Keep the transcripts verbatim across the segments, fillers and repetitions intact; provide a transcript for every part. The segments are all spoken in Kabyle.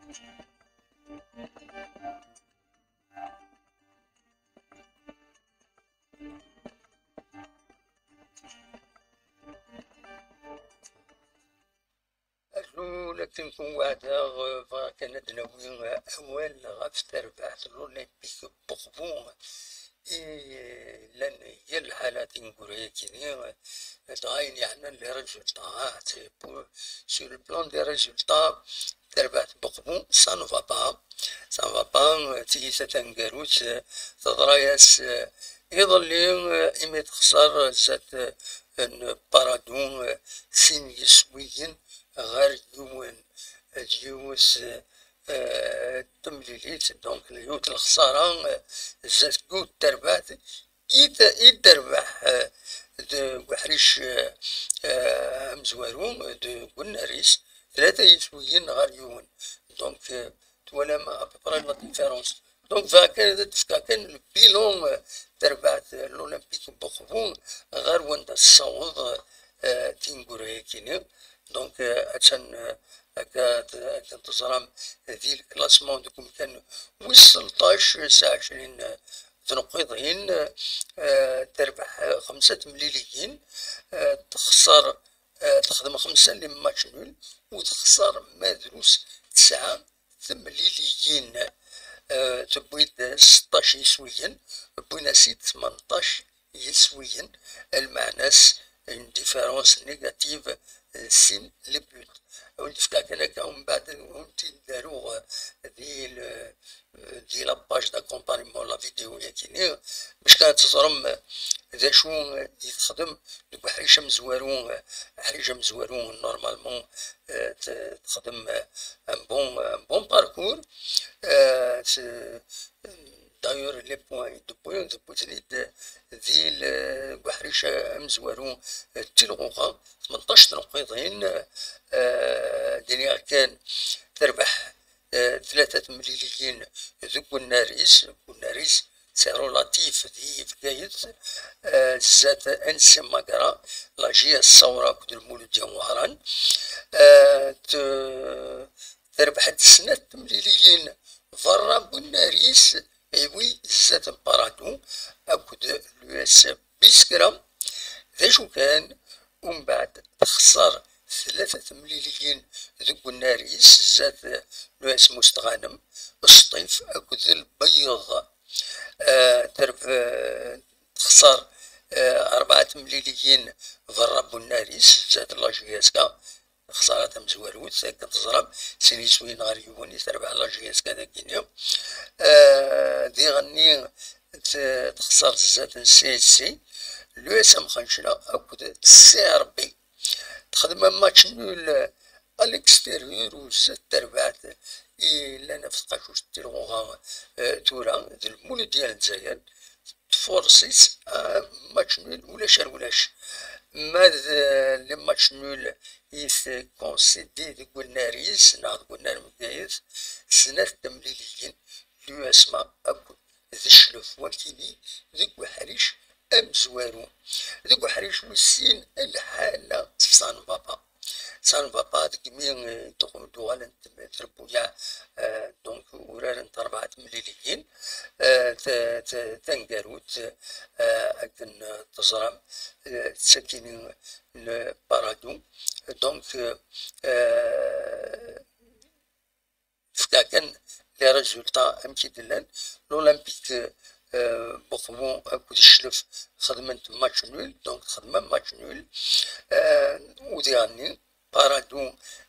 Azul, akken kunweɛdeɣ, bɣiɣ kan ad d-nawi awal ɣef terbaɛt n l'Olympique n Uqbu i llan yal lḥala tineggura-agi-nni, dɣa ayen yeɛnan les résultats, ah, c'est pour, sur le plan des résultats, terbaɛt n Uqbu, ça ne va pas, ça ne va pas, tiyita taneggarut, teḍra-yas iḍelli, imi texṣer zdat n Paradou, sin yiswiyen ɣer yiwen, d yiwet, eh, temlilit, donc yiwet lexsara, eh, zdat yiwet terbaɛt, i t-, i d-terbeḥ, eh, deg uḥric, eh, eh, amezwaru, eh, deg unnar-is, tlata yiswiyen ɣer yiwen. Donc, eh, twalam à peu près la différence. Donc, bɣiɣ kan ad d-fkeɣ kan le bilan, eh, terbaɛt, eh, l'Olympique n Uqbu ɣer wanda tessaweḍ, eh, tineggura-agi-nni. Donc, eh, attan, eh, akka, akken teẓram, di le classement deg umkan wis tleṭṭac, sɛa ɛecrin tneqqiḍin, eh, terbeḥ, eh, xemsa temliliyin, eh, texṣer, eh, texdem xemsa n les matchs nuls, u texṣer ma drus tesɛa temliliyin. Eh, tewwi-d seṭṭac yiswiyen, wwin-as-id tmenṭac yiswiyen, lmeɛna-s une différence négative, eh, sin les buts. Ad wen-d-fkeɣ kan akka, umbeɛd ad wen-t-id-aruɣ, eh, di le, eh, di la page d'accompagnement la vidéo-yagi-nni, bac kan ad teẓrem, eh, d acu, eh, i texdem deg uḥric amezwaru, eh, aḥric amezwaru, normalement, eh, t-, texdem, eh, un bon, un bon parcours. Eh, t-, d'ailleurs, les points i d-tewwi, tewwi-ten-id di le-, deg uḥric amezwaru, eh, d tilɣuɣa, tmenṭac tneqqiḍin, eh, d-iniɣ kan terbeḥ, eh, tlata temliliyin deg unnar-is, deg unnar-is, c'est relatif di Bgayet, eh, zdat N C Magra, la J S Saoura akked Lmuludya Wehran. Eh, t-, terbeḥ-d snat temliliyin berra n unnar-is, iwi zdat n Paradou akked l'U S Biskra. D acu kan, umbeɛd texṣer tlata temliliyin deg unnar-is zdat l'U S Mustɣanem, Sṭif akked Lbeyyeḍ. Eh, terb-, eh, texṣer, eh, rebɛa temliliyin berra n unnar-is zdat la J S K. Lexsara tamezwarut, akken teẓram, sin yiswiyen ɣer yiwen i terbeḥ la J S K dagi-nni. Eh, diɣenni t-, texṣer zdat n C S C, l'U S M Xencla akked C R B. Texdem un match nul à l'extérieur u zdat terbaɛt i llan ɣef tqacuct n tilɣuɣa, eh, tura d Lmuludya n Lezzayer. Tfurṣ-itt, eh, match nul ulac ar ulac. Ma d, eh, les matchs nuls i tconcédé deg unnar-is neɣ deg unnar n Bgayet, snat temliliyin, l'U S M A akked d Cclef, wakini deg uḥric amezwaru. Deg uḥric wis sin, lḥala tefsa n baba. Ça ne va pas, deg mi, eh, d-, d-uɣalent trebbuyaɛ, eh, donc urarent rebɛa temliliyin, eh, t-, t-, taneggarut, eh, akken, eh, teẓram, eh, d takini n Paradou. Donc, eh, eh, fkeɣ kan les résultats amek i d-llan. L'Olympique, euh, Bourbourg akked Cclef xedmen match nul, donc xedmen match nul. Euh, u diɣenni Paradou,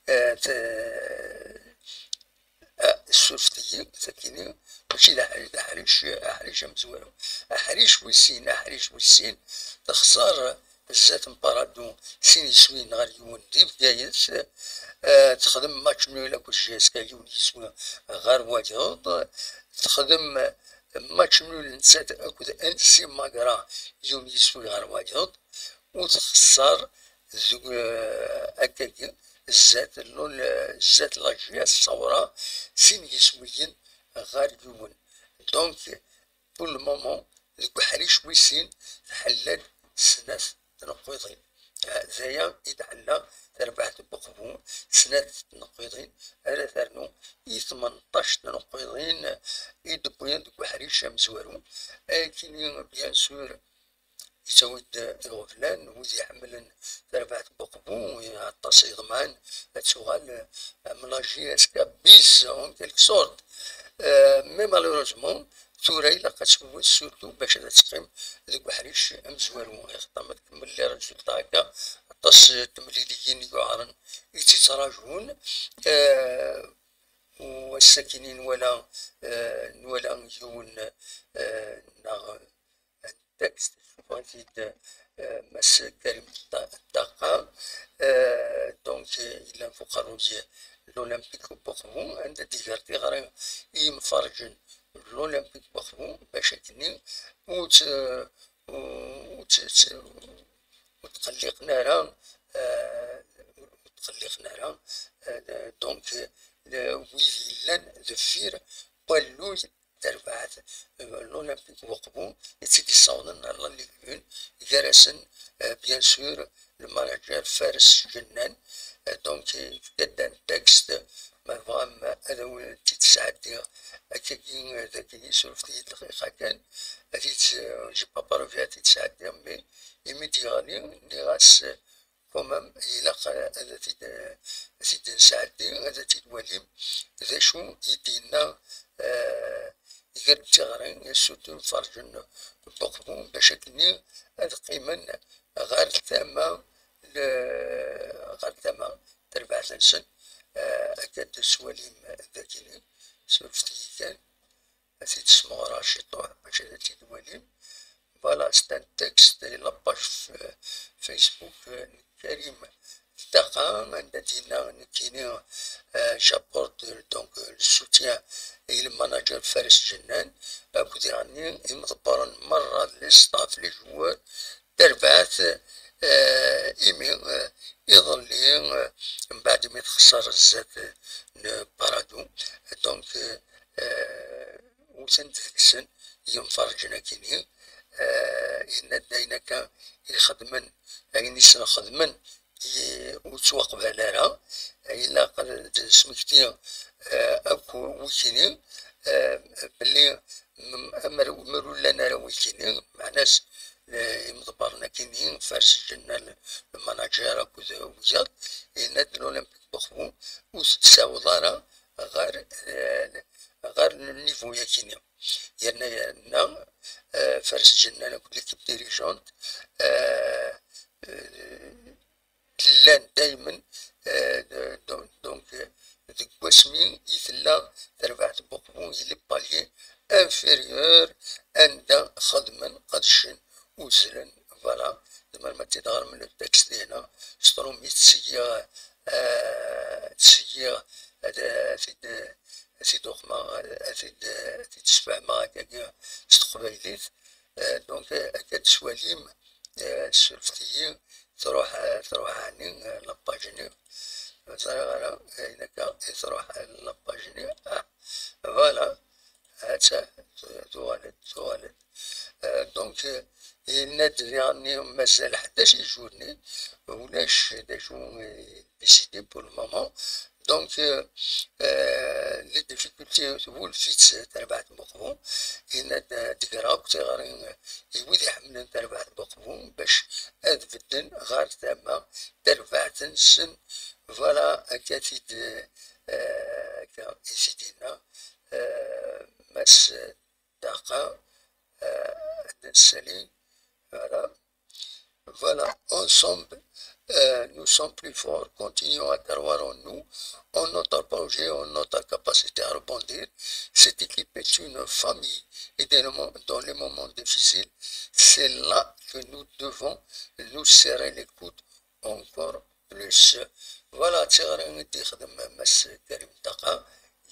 euh, t-, euh, surfet-iyi, sakini, mačči d aḥri-, d aḥric, aḥric amezwaru. Aḥric wis sin, aḥric wis sin, texṣer zdat n Paradou, sin yiswiyen ɣer yiwen di Bgayet. Eh, texdem match nul akked J S K, yiwen yiswi ɣer wayeḍ. Texdem match nul nettat akked N C Magra, yiwen yiswi ɣer wayeḍ. U texṣer deg, eh, akkagi, zdat, zdat la J S Saoura, sin yiswiyen ɣer yiwen. Donc, pour le moment, deg uḥric wis sin, tḥella-d snat tneqqiḍin. D aya i d-tella terbaɛt n Uqbu, snat tneqqiḍin ara ternu i tmenṭac tneqqiḍin i d-wwin deg uḥric amezwaru. Ayakini, bien sûr, yettawi-d iɣeblan, wid iḥemmlen terbaɛt n Uqbu, aṭas iḍemɛen ad tuɣal am la J S K bis, en quelque sorte. Euh, mais malheureusement, tura ilaq ad tewwet surtout bac ad teqqim deg uḥric amezwaru. Ixeṭṭam ad tkemmel les résultats akka, aṭas n temliliyin yuɛren i tt-ittrajun. Euh, u ass-akini nwala, euh, nwala yiwen, euh, neɣ un texte, yessufeɣ-it-id, euh, Mass Karim Ṭa-, Ṭaqa, euh, donc, euh, yellan f uqerruy n l'Olympique n Uqbu, anda d-iger tiɣri i yimferrǧen n l'Olympique n Uqbu, bac akkenni ur tt-, ur tt-, ur tqelliqen ara, euh, ur tqelliqen ara, euh, donc, euh, wid yellan deffir walluy terbaɛt, euh, l'Olympique n Uqbu, i tt-id-yessawḍen ar la Ligue un, gar-asen, euh, bien sûr, le manager Fares Jennan. Euh, donc, euh, yefka-d un texte, ma tebɣam ad awen-t-id-sɛeddiɣ, akkagi, euh, dagi, surfet-iyi-d dqiqa kan, ad t-id-, euh, j'ai pas prévu ad t-id-sɛeddiɣ, mais imi d-yeɣli, nniɣ-as, euh, quand même, ilaq, euh, ad t-id-, ad t-id-nesɛeddi, ad t-id-walim d acu i d-yenna, euh, iger-d tiɣri, surtout imferrǧen n Uqbu, bac akkenni ad qqimen ɣer tama, le-, ɣer tama terbaɛt-nsen, euh, akka d-teswalim dagini, surfet-iyi kan. Ad t-id-smeɣreɣ ciṭuḥ bac ad t-id-twalim. Voilà, c'est un texte, la page f-, Facebook, euh, n Karim Ṭaqa, anda d-yenna nekkini, euh, j'apporte, euh, donc, euh, le soutien i le manager Fares Jennan, akked yeɣni imḍebbren merra, les staff, les joueurs, terbaɛt, euh, imi, euh, iḍelli, euh, mbeɛd mi texṣer zdat n Paradou, donc, euh, euh, wten-d deg-sen yimferrǧen akini, euh, yenna-d ayen akka i xedmen, ayen i sen-xedmen, i-, ur ttwaqbal ara. Ilaq ad d-nesmekti, euh, akk wikini, euh, belli m-, amer-, mer ur llan ara wikini, meɛna-s, euh, imḍebbren akini, Fares Jennan, le manager akked wiyaḍ, yenna-d l'Olympique n Uqbu ur tettaweḍ ara ɣer, euh, ɣer le niveau-yakini. Yerna, yerna, euh, Fares Jennan akked l'équipe dirigeante, euh, euh, llan daymen, euh, donc, donc, euh, deg wasmi i tella terbaɛt n Uqbu i les paliers inférieurs, anda xedmen, qedcen, uzzlen, voilà. Tzemrem ad t-id-ɣrem le texte dina, s tṛumit, syiɣ, euh, syiɣ ad, ad t-id-, ad t-id-uqmeɣ, ad t-id-, ad t-id-sfehmeɣ akkagi s teqbaylit. Euh, donc, euh, akka d-teswalim, euh, surfet-iyi, tṛuḥ, euh, tṛuḥ ɛni, euh, la page-nni. Ur ẓriɣ ara, euh, ayen akka i tṛuḥ, euh, la page-nni. Ah, voilà. Atta, tuɣal-d, tuɣal-d. Euh, donc, euh, yenna-d diɣenni mazal ḥdac ijurni, ulac d acu i décidé pour le moment. Donc, euh, euh, les difficultés twulef-itt terbaɛt n Uqbu, yenna-d, euh, d-greɣ akk tiɣri, euh, i wid iḥemmlen terbaɛt n Uqbu bac ad bedden ɣer tama terbaɛt-nsen. Voilà, akka t-id, euh, akka i t-id-yenna, euh, Mass Ṭaqa, euh, Salim. Voilà. Voilà, ensemble, euh, nous sommes plus forts. Continuons à croire en nous, en notre projet, en notre capacité à rebondir. Cette équipe est une famille et dans les mo-, dans les moments difficiles, c'est là que nous devons nous serrer les coudes encore plus. Voilà, d tiɣri i d-yexdem Mass Karim Ṭaqa,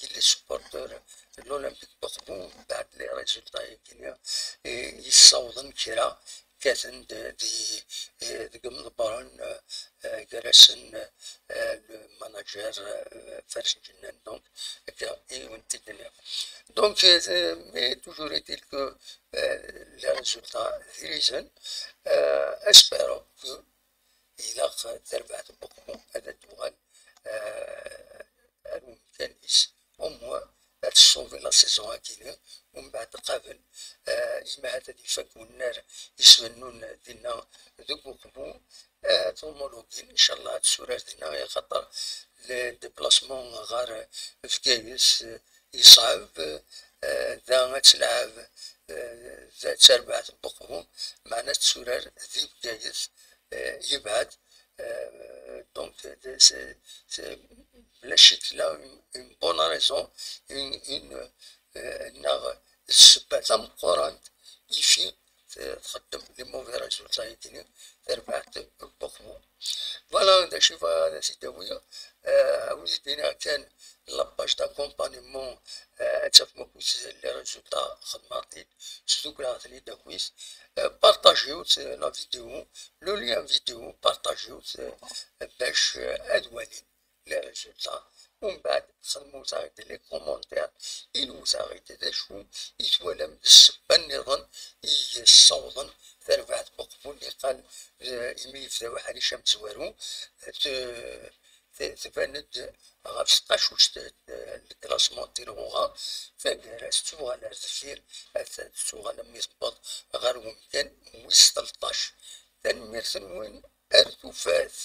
il est supporter de l'Olympique Porto, mbeɛd les résultats-agi, eh, yessawḍen kra, kkaten-d di, eh, deg imḍebbren, eh, gar-asen, eh, le manager, eh, Fares Jennan, donc, akka i wen-t-id-nniɣ. Donc, eh, mais toujours est-il que, eh, les résultats d irizen, eh, espérons que ilaq tarbaɛt n Uqbu ad d-tuɣal, eh, ar umkan-is, au moins ad tessauver la saison-agi-nni, u mbeɛd qabel, eh, imi ahat ad ifak wennar isbennun dinna deg Uqbu, eh, tumulugin, ncallah ad tessurar dinna, axaṭer le déplacement ɣer Bgayet, eh, yeṣɛeb, eh, da ad telɛeb, eh, da d tarbaɛt n Uqbu, meɛna ad tessurar di Bgayet, eh, yebɛed, eh, donc, de-, c'est, c'est, bla ccek, là, une, une bonne raison, une, une, eh, neɣ d ssebba tameqqrant ifi t-, txeddem les mauvais résultats-agi-nni, tarbaɛt n Uqbu. Voilà, d acu i bɣiɣ ad as-d-awiɣ. Eh, awi-d dinna kan la page d'accompagnement, eh, ad tafem akk les résultats xedmeɣ-t-id, sdukleɣ-ten-id akkit. Eh, partagiwt, eh, la vidéo, le lien vidéo, partagiwt, eh, bac, eh, ad walin les résultats. Umbeɛd xedmut-aɣ-d les commentaires, inwet-aɣ-d d acu i twalam d ssebba nniḍen i yessawḍen tarbaɛt n Uqbu, niqal, eh, imi yebda uḥric amezwaru, t-, t-, tban-d ɣef tqacuct, eh, le classement n Tirɣuɣa, taggara tettuɣal ar deffir, atan tettuɣal mi tewweḍ ɣer wemkan wis tleṭṭac. Tanemmirt-nwen, ar tufat.